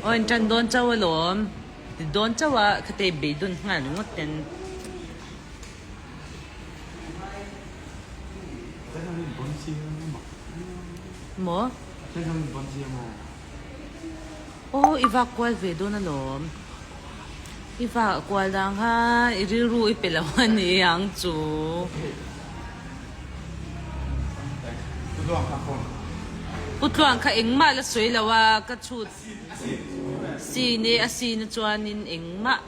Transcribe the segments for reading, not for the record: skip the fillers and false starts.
Aw in ṭan dawn chauh alawm. Ti dawn chauh a khatei beidawn nghal ringawt ten. Maw? Aw i vak kual ve dawn alawm. I vak kual dang kha i rilru i pe lo a ni ang chu. Pu Tluang kha engmah la sawi lo a ka chhut sin e a sin a chuanin engmah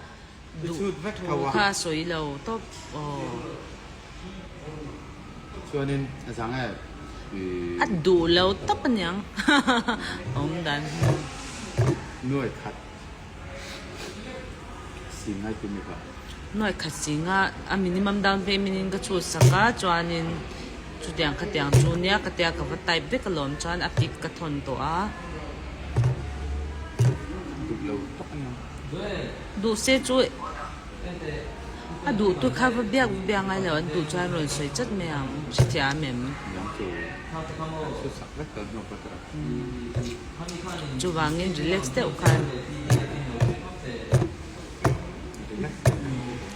duh thu kha sawi lo tawp aw. Chuanin a zang e i. A duh lo tawp aniang awm dan hi. Nuai khat si ngai timi kha. Nuai khat si nga a minimum down payment in ka chhut sak a chuanin chutiang khatiang chu nia ka tia ka va type vek alawm chuan a pic ka thawn tawh a. Duh lo tawp aniang. Duh se chu a duh tu kha va biak va biak ngai lo an duh chuan rawn sawi chat mai ang hrethiam em? Chuvangin relax deuh khan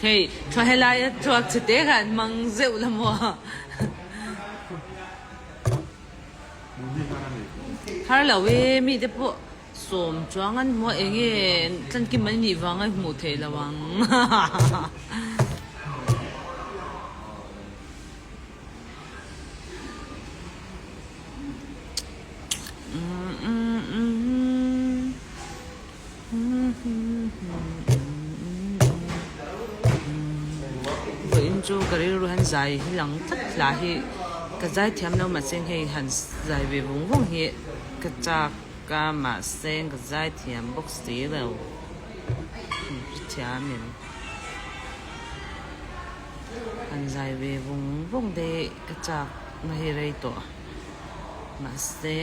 hei thua helaia thluak chhe te khan hmang zeuh la maw? Har lo e mite pawh. Sawm chuang an hmu a, enge tlankim an nih vang a hmuh theih lo ang. Vawiin chu ka rilru han zai hi lang tlat hla hi ka zai thiam lo mahse hei han zai ve vung vung hi ka chak. Ka mahse ka zaithiam bawk si lo hrethiam in han zai ve vung vung te hi ka chak na hi rei tawh mahse.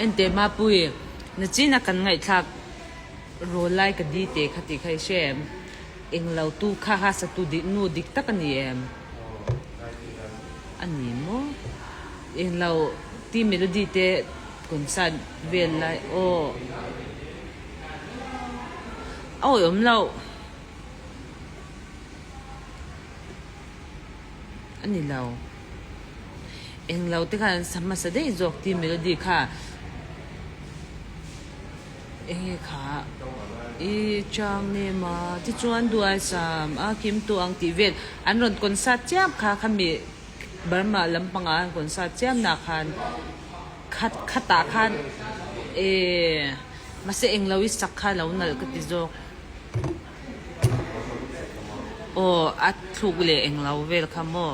Enteh Mapui, nachina kan ngaihthlak rawl lai ka di teh kha tih kha i hre em? Englo tu kha kha satu dik nu dik tak a ni em? A ni maw? Englo ti melody te concert vel lai aw a awih awm loh. A ni lo. Eng lo te khan an sa hmasa daih zawk tih melody kha eng nge kha i chang nem a tichuan duai sam a kim tu ang tih vel an rawn concert chiam kha khami Burma lampangah an concert chiam na khan khat khatah khan eh mahse eng lo i sak kha lo nalh ka ti zawk. Aw a thluk leh englo vel kha maw?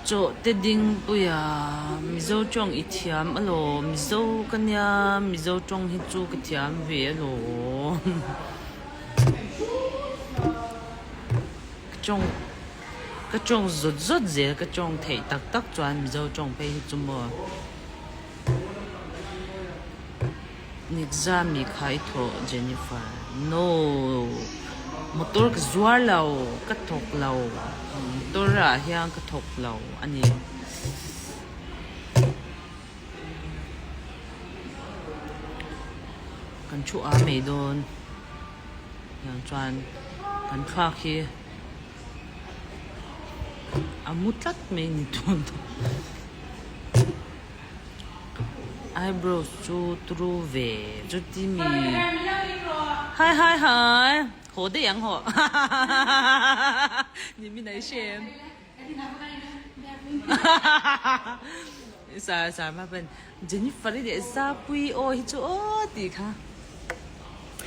Chaw te ding puia Mizo tawng i thiam alawm Mizo ka nia Mizo tawng hi chu ka thiam ve alawm ka tawng ka tawng zawt zawt zel ka tawng theih tak tak chuan Mizo tawng phei hi chu maw. Nigzami kha i thawh Jennifer. No. Motor ka zuar lo, ka thawk lo. Motor ah hian ka thawk lo a ni. Kan thu a mai dawn. Tiang chuan kan thluak hi a mu tlat mai ni tun. Eyebrows chu turu ve chuti mi Hai hai hai haw daih ang haw ni min ai hre em Sar sar hma pen Jennifer i leh Zapui aw hi chu aw tih kha.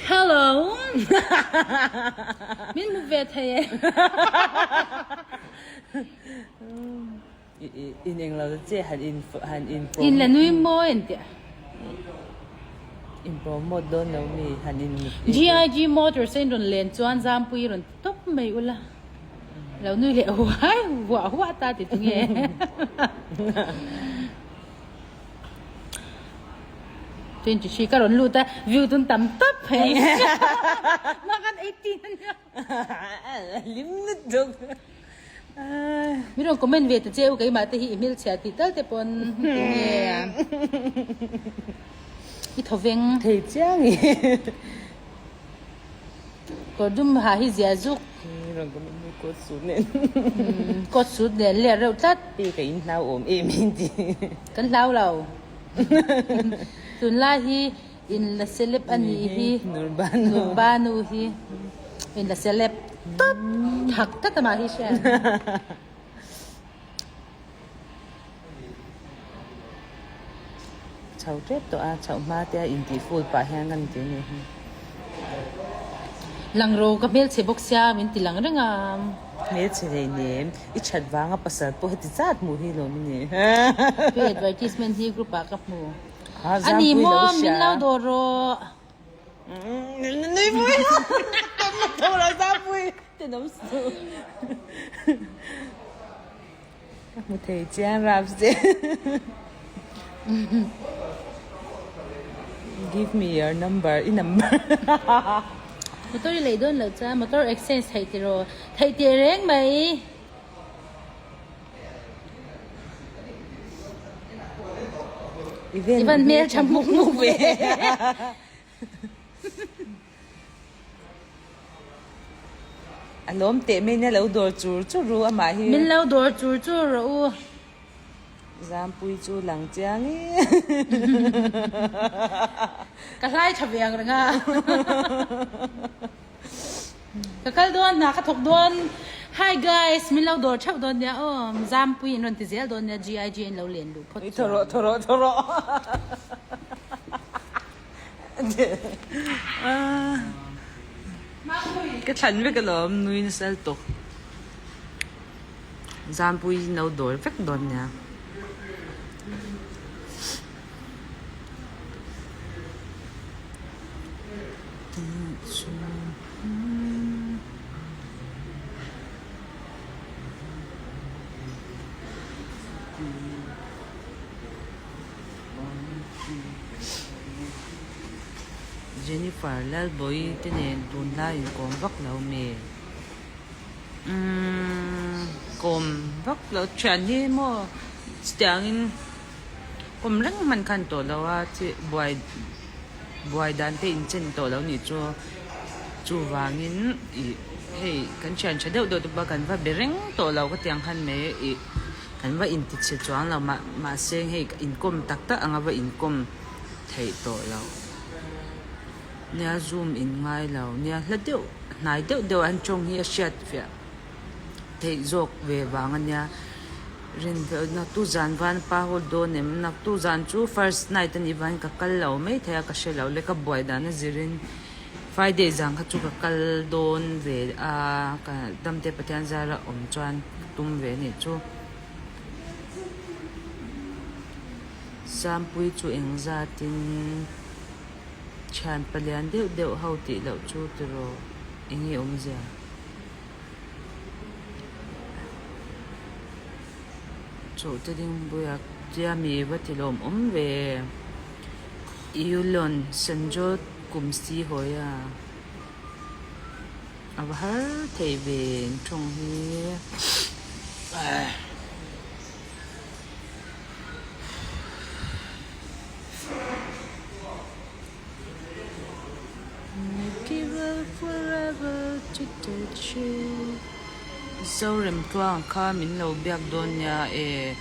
Hello min hmu ve thei e. In eng lo che han in han in In la nui mawi an tih. In promote dawn lo mi han in GIG Motors a in rawn len chuan Zampui rawn ti tawp mai ula. Lo nui leh huai huah huah ta ti tu nge. 23 ka rawn lut a view tun tam tawp hei. Mah kan 18 ania. Lim lutuk. Mi rawn comment ve ta che u keimah te hi i hmelchhia tih tal te pawn ti nge a. I thaw veng. Thei chiang i. Kawr dum ha hi zia zuk. Mi rawn comment hi coat suit nen. Coat suit nen let reuh tlat. Hei ka in hlau awm em in ti. Kan hlau lo. Tunlai hi in la celeb a nih hi. Nurbanu. Nurbanu hi in la celeb tawp thak tlat a mah hi hriat. Chho tep tawh a, chhoh hma te a intih full pah hian kan ti a nih hi. Lang ro ka hmelchhe bawk sia min ti lang reng a. Hmelchhe nei nem, i that vanga pasal pawh heti zat hmuh hi lawm i ni. Free advertisement hi group ah ka hmu. A ni maw min lo dawr rawh. Nui pui Tho lo Zampui tenawm suh. Ka hmu thei chiang rap che. Give me your number i number. Motor i lei dawn loh chuan motor exchange theih tiraw theih teh reng mai. I van hmel tha hmuk hmuk ve. A lawm teh mai nia lo dawr chur chur ru amah hi. Min lo dawr chur chur rawh u. Zampui chu lang chiang i. Ka hlai tha ve ang reng a. Ka kal dawn hna ka thawk dawn Hi guys min lo dawr theuh dawn nia aw Zampui in rawn ti zel dawn nia GIG in lo len luh phawt chuan. Thaw rawh thaw rawh thaw rawh Ka thlan vek alawm nui nasa lutuk Zampui in lo dawr vek dawn nia. Jennifer Lalbawi te nen tunlai inkawm vak lo mi? Umm kawm vak lo thian hi maw chutiangin Kum reng hman khan tawh lo a chi buai buai dan te in chen tawh lo nih chu chuvangin ih hei kan thian tha deuh deuh te pawh kan va be reng tawh lo ka tiang khan mai ih kan va inti chhe chuang lo mah mahse hei inkawm tak tak anga va inkawm theih tawh lo nia zoom in ngai lo nia hla deuh hnai deuh deuh an tawng hi a hriat fiah theih zawk ve vang a nia. Rinhlelh naktu zan van pa haw dawn em? Naktu zan chu first night a nih vangin ka kal lo mai thei a, ka hre lo le ka buai dan a zirin Friday zan kha chu ka kal dawn ve a, ka damte Pathian zara awm chuan ka tum ve a nih chu. Sampui chu engzatin thian palian deuh deuh ho tih loh chu tiraw eng nge awmzia? Chawh te ding buia tia mi va ti lawm awm ve Yulon Sanjot kum si hawi a a va har thei ve an tawng hi. Zoremtluang kha min lo biak dawn nia e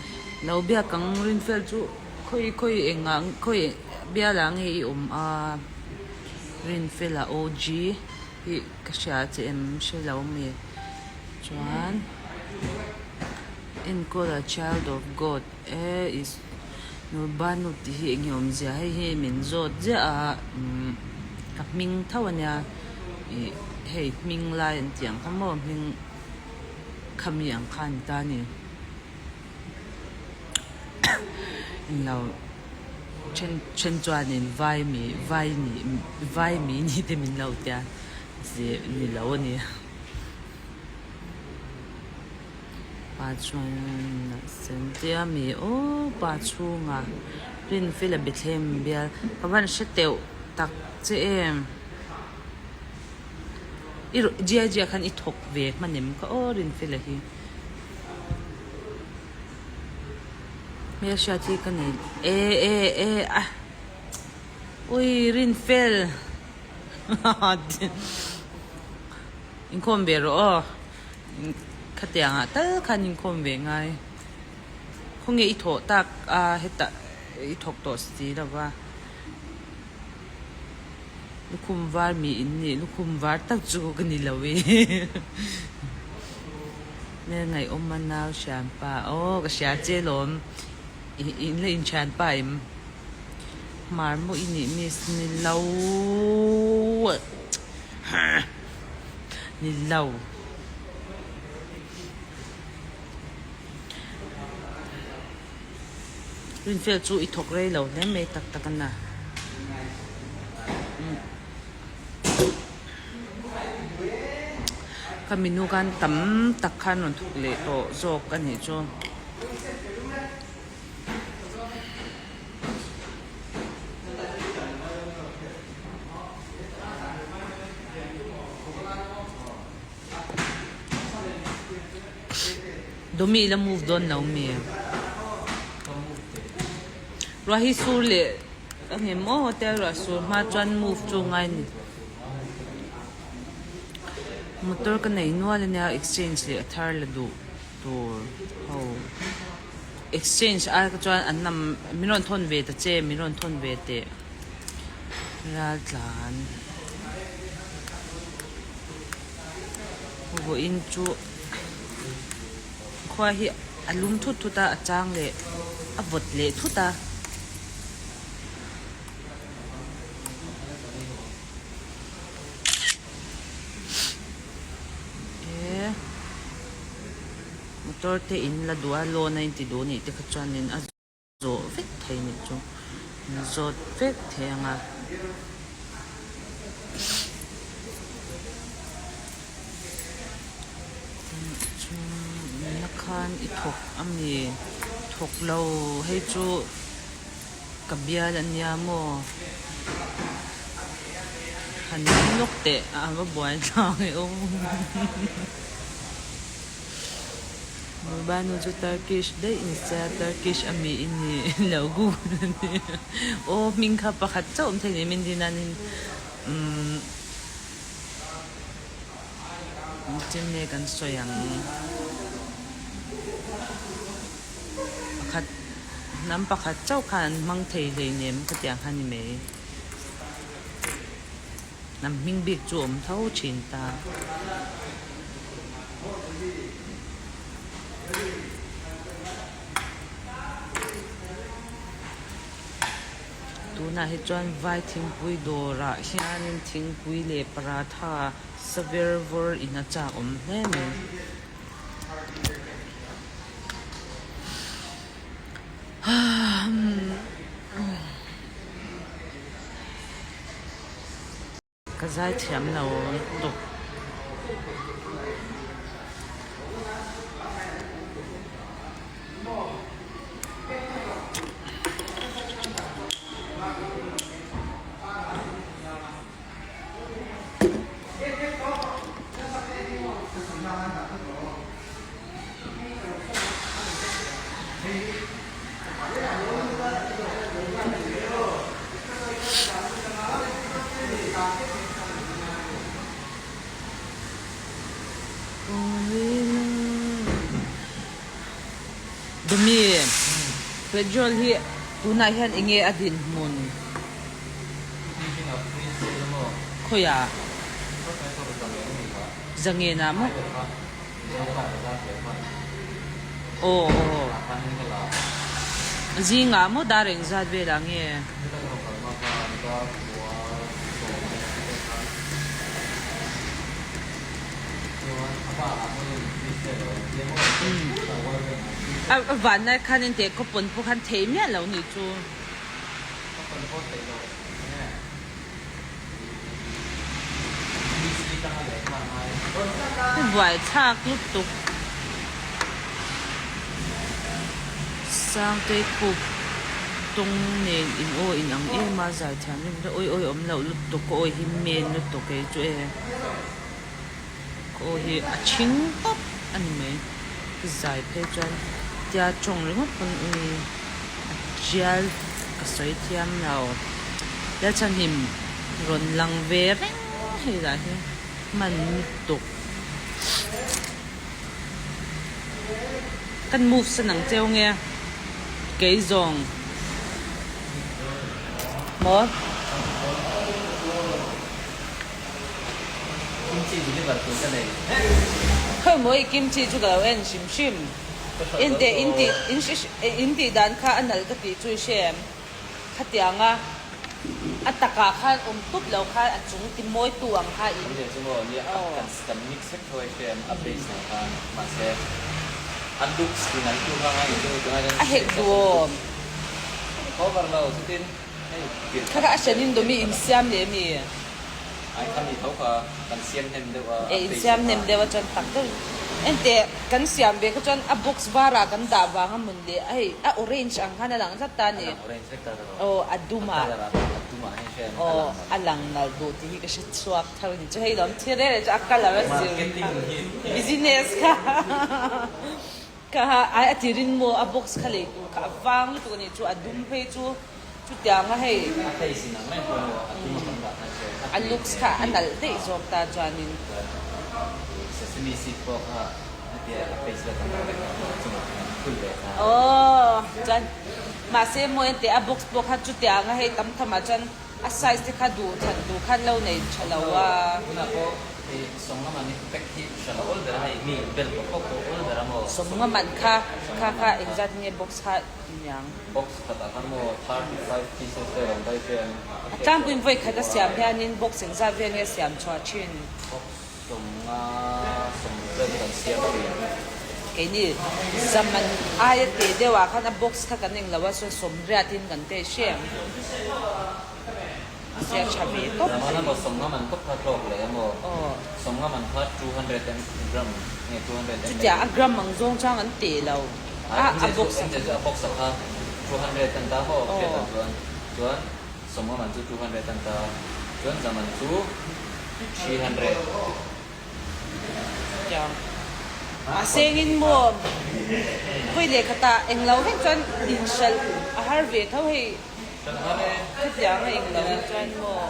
lo biak ang Rinfel chu khawi khawi engah khawi bialah nge i awm a Rinfela OG hi ka hria che em hre lo mi chuan enkawl a child of God e is Nurbanu tih hi eng nge awmzia hei hi min zawt ziah a umm ka hming tho ania ih hei hming lai an tih ang kha maw hming khami ang kha an ta a ni englo then then chuanin vai mi vai ni vai mi ni te min lo tia zeh ni lo a ni. chuan sen tia mi aw pa chhunga Rinfela Bethlehem bial ka van hre teuh tak che em i Jia Jia khan i thawk ve hman em ka aw Rinfela hi hmelhriat hi ka nei e e e a ui Rinfel inkhawm ve rawh aw. Khatiangah tal khan inkhawm ve ngai. Khawnge i thawh tak a hetah i thawk tawh si lo va. Lukhum var mi in nih lukhum var tak chu ka ni lo i. Hmel ngaihawm a nau hrianpa aw ka hria che lawm in la inthianpa em hmar maw i nih miss ni lo. Ni lo. Rinfel chu i thawk rei lo hle mai tak tak a na. Ka minu khan tam tak khan rawn thawk leh tawh zawk a nih chu. Dawmi ila move dawn lo mi? Ruah hi sur leh a ngem maw hotel ruah sur hma chuan move chu ngai ni. Motor ka nei nual ania exchange leh a thar la duh tur ho. Exchange ai kha chuan an nam min rawn thawn ve ta che min rawn thawn ve teh. Raltlan vawiin chu khua hi a lum thut thut a a chang leh a vawt leh thut a. Motor te in la duh a loan a inti duh anih te kha chuanin a. Zawh vek thei nih chu zawt vek thei ang a. Chhungna khan i thawk a mi thawk lo hei chu ka bial a nia maw han lam lawk teh a va buai tlang e aw. Mobile nu chu Turkish daih ni sia Turkish a mi i ni lo Google a ni aw hming kha pakhat chauh awm thei ni min din an in umm engtin nge kan sawi ang pakhat hnam pakhat chauh khan an hmang thei hleinem khatiang kha ni mai. Hnam hming bik chu awm tho thin ta. Tunah hi chuan vai thingpui dawrah hianin thingpui leh paratha saver vawr in a chak awm hle mai. Ka zai thiam lo lutuk. Dumi, petrol hi tunah hian eng nge a dinhmun? Khawiah? Zangenah maw? Aw aw. Zingah maw dar engzat velah nge? A vanlai khan in teh kawpawn pawh khan theih miah lo nih chu. Buaithlak lutuk. Sangtei khup tawng nen in aw in ang em a zaithiam em em awi awi awm loh lutuk ka awi hi men lutuk kei chu e ka aw hi a chhing tawp a ni mai ka zai phei chuan tia tawng ringawt pawn ui a tial ka sawi thiam lo Lalchhanhim rawn lang ve reng hei lah hi hman lutuk. Kan move san ang cheu nge kei zawng maw. Kimchi deliver tur ka nei. Khawi maw i kimchi chu ka lo en hrim hrim. Inte inti intih dan kha a nalh ka tih chu i hre em? Khatianga a takah khan awm tup lo khan a chung ti mawi tu ang kha in. Awmzia chu maw nia a kan mix vek tho a i hria em a base nen khan mahse a looks tin an tu hmang a in chu tunah hian A hek duhawm. Cover lo chutin hei tir Kha kha a hran in dawmi in siam leh mi? Ai kha mi tho kha kan siam hnem deuh a E in siam hnem deuh a chuan tak deuh enteh kan siam ve kha chuan a box varah kan dah vang a mun leh a hei a orange ang khan a lang tlat ta a ni. A lang orange vek ta ta lo. Aw a dum ah. A colour ah a dum ah hian hria a Aw lang nalh. a lang nalh duh tih hi ka hre chhuak thar a ni chu hei lawm thil reng reng chu a colour a zir Marketing hi. Business kha kha ai a ti rin maw a box kha lei tur kha a vang lutuk a ni chu a dum phei chu. Chutiang a hei. A taste in ang reng pawh maw a tum a kan dah khan che A looks kha a nalh daih zawk ta chuanin. Chuan sesame seed pawh kha hetia a paste vel kan dah vek ang maw chungah khan phul leh kha. Aww chuan mahse maw enteh a box pawh kha chutiang a hei tam tham ah chuan a size te kha duh than duh khan lo nei tha lo a. Tunah pawh hei sawmnga man hi pack hi hran a awl ber a hei mi bel pawh pawh pawh awl ber a maw. Sawmnga man kha kha kha engzat nge box kha Niang. Box khatah khan maw 35 pieces vel an dai vel a A tlangpuiin vawi khat a siam hianin box engzat vel nge siam chhuah thin? Box 50 sawmruk vel chu kan siam thin. Keini zaman aia teh deuhah khan a box kha kan englo a, chuan sawmriatin kan teh hrem. Sia tha ve tawp. Zaman a maw 50 man tawp kha tlawk leh emaw 50 man kha 200 gram nge 200 ml. Chutiang a gram ang zawng chuan an teh lo a a box a kha. A box a kha 200 an ta maw hriat ah chuan chuan 50 man chu 200 an ta chuan zaman chu 300. Chutiang a sengin maw khawi leh khatah englo vek chuan inhralh a har ve tho hei. Chutiang a eng lo chuan maw?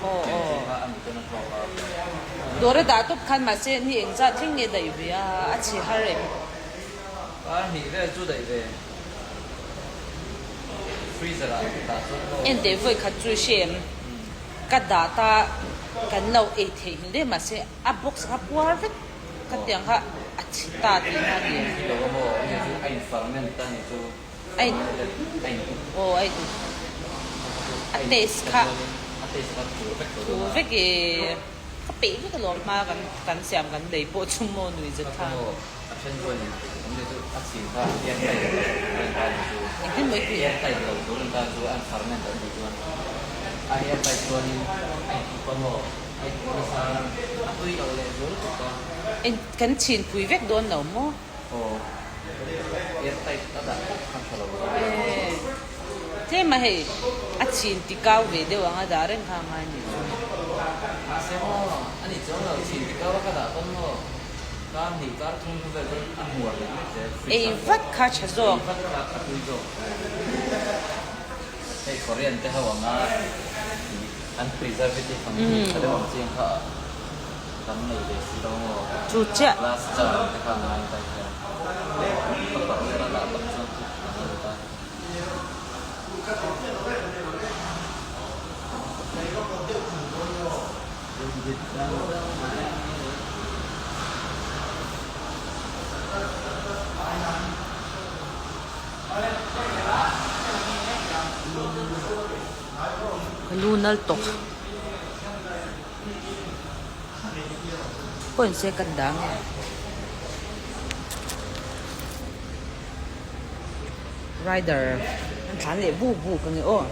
Aw aw. Dawr a dah tawp khan mahse ni eng zat thleng nge daih ve a, a chhe har em? Enteh vawi khat chu i hre em? Ka dah ta kan lo ei theih hle mahse a box kha puar vek. Khatiang kha a chhi ta tihna a ni. A in aw a in a taste kha thu vek i ka peih vek alawm hma kan kan siam kan lei pawh chu maw nui zet kha. Engtin maw i tih? En kan chhin pui vek dawn lo maw? Tlem a hei a chhin ti kau ve deuh ang a dah reng kha a ngai nih chu. Ei vat kha tha zawk. An preservative ang hi tha deuh ang chiang kha kan nei ve si lo maw? Chu chiah. Glass jar ang te kha ngai ta hian ka parh vel a dah tak chuan chu ang a ni ta. Ka lu nal tawk pawh in se kan dang e. Rider an thlan leh buk buk a ni aw.